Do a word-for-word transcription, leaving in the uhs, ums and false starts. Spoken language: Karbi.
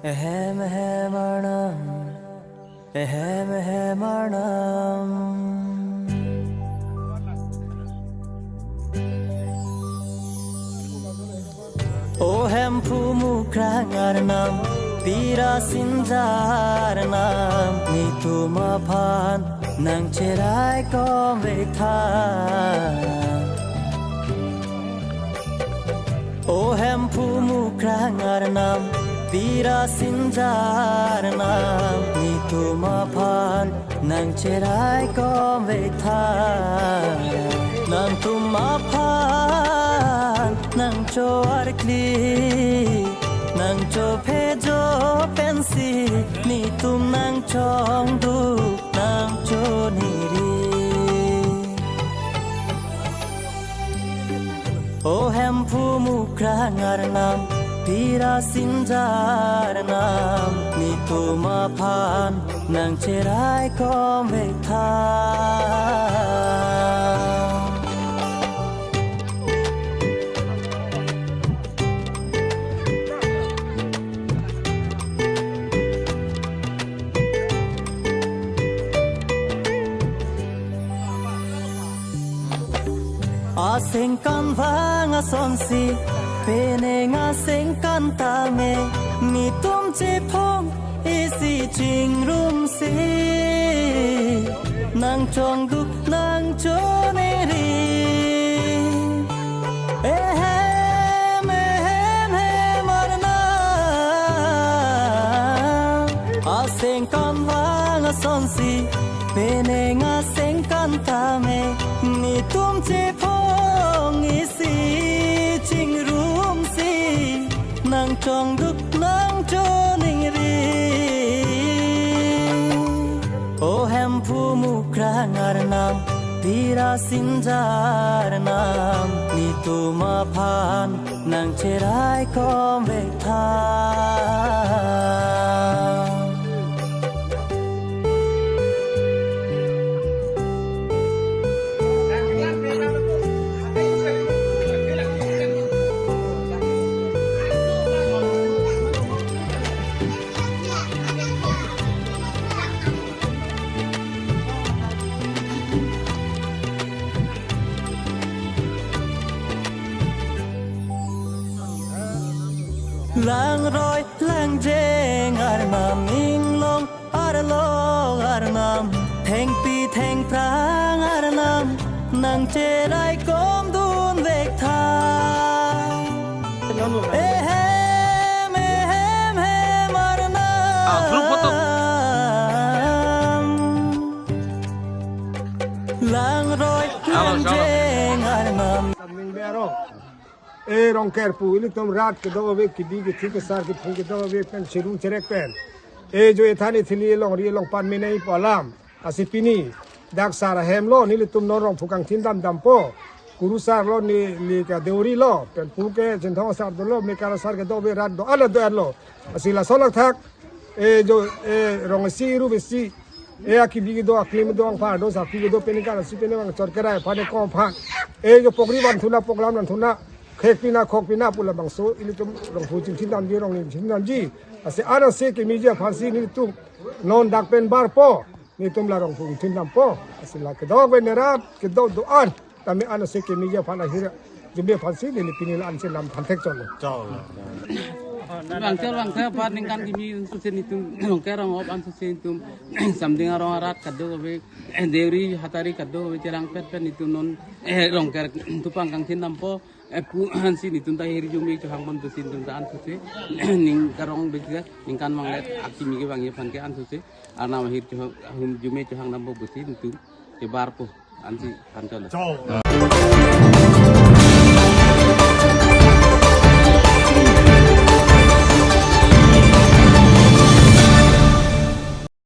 Ehem ehem arnam, ehem ehem arnam. O Hemphu Mukrang arnam, Pira Sinja arnam, netum aphan nangcheraikom vektha. O Hemphu Mukrang arnam, Pira Sinja arnam, netum aphan nangcheraikom vektha. Nangtum aphan nangcho-arkli, nangchophejo pensi, netum nangchongduk nangchoningri. O Hemphu Mukrang arnam, Pira Sinja arnam, netum aphan nangcheraikom vektha. Asengkan vang asonsi, penang asengkan tame, netum chephong isi chingrumsi, nangchongduk nangchoningri. Ehem ehem hem arnam, asengkan vang asonsi, penang asengkan tame, netum chephong isi chingrumsi, nangchongduk nangchoningri. O Hemphu Mukrang arnam, Pira Sinja arnam, netum aphan nangcheraikom vektha. Langroi langjeng arnam, inglong arlo arnam, thengpi thengphrang arnam, nangcheraikom dun vektha. Ehem ehem hem arnam. Ah, group photo. Langroi langjeng arnam. E Rongker pu, ilitum rat kedo ave, kidi kethe kesar kephu kedo ave pen, cherung cherek pen. E jo ethan ethili longri longpat menei pu alam. Lasi pini dak sar ahem lo, nelitum non Rongphu kangthin dam dampo. Kurusar lo, neli ke Deuri lo, pen pu ke Chinthong asar dolo, Mekar asar kedo ave, rat do-an do-an lo. Lasi lason athak, e jo, e rong isi, ru isi, e akibi kedo, aklim do, angpar do, sapi kedo, peningkan asi peningkan chor kerai aphan, ekom aphan. E jo pokri vanthuna, poklam vanthuna, khek pina, khok pina pu labangso, ilitum Rongphu chingthim damji, rong nim chingthim damji. Lasi anase kemeji aphansi nelitum non dak pen barpo, nelitum la Rongphu chingthim dampo. Lasi la kedok pen nerat, kedok do-an. Tame anase kemeji aphan ahir jumbe aphansi neli pini la ansi lam than thek cholo. Cholo. Bangchor bangchor aphan ningkan kimi ansi netum Rongker rong-op ansi netum Samding arong arat kedo ave, Deuri Hatari kedo ave, cherang pet pen netum non, eh, Rongker tupang kangthin dampo, eh, pu ansi netum ta ahir jume chohang pon pusi netum ta ansi, ning karong bejak, ningkan manglet akimi kevangji aphan ke ansi, arnam ahir chohang, ahum jume chohang dampo pusi netum kebarpo. Ansi than cholo. Cholo.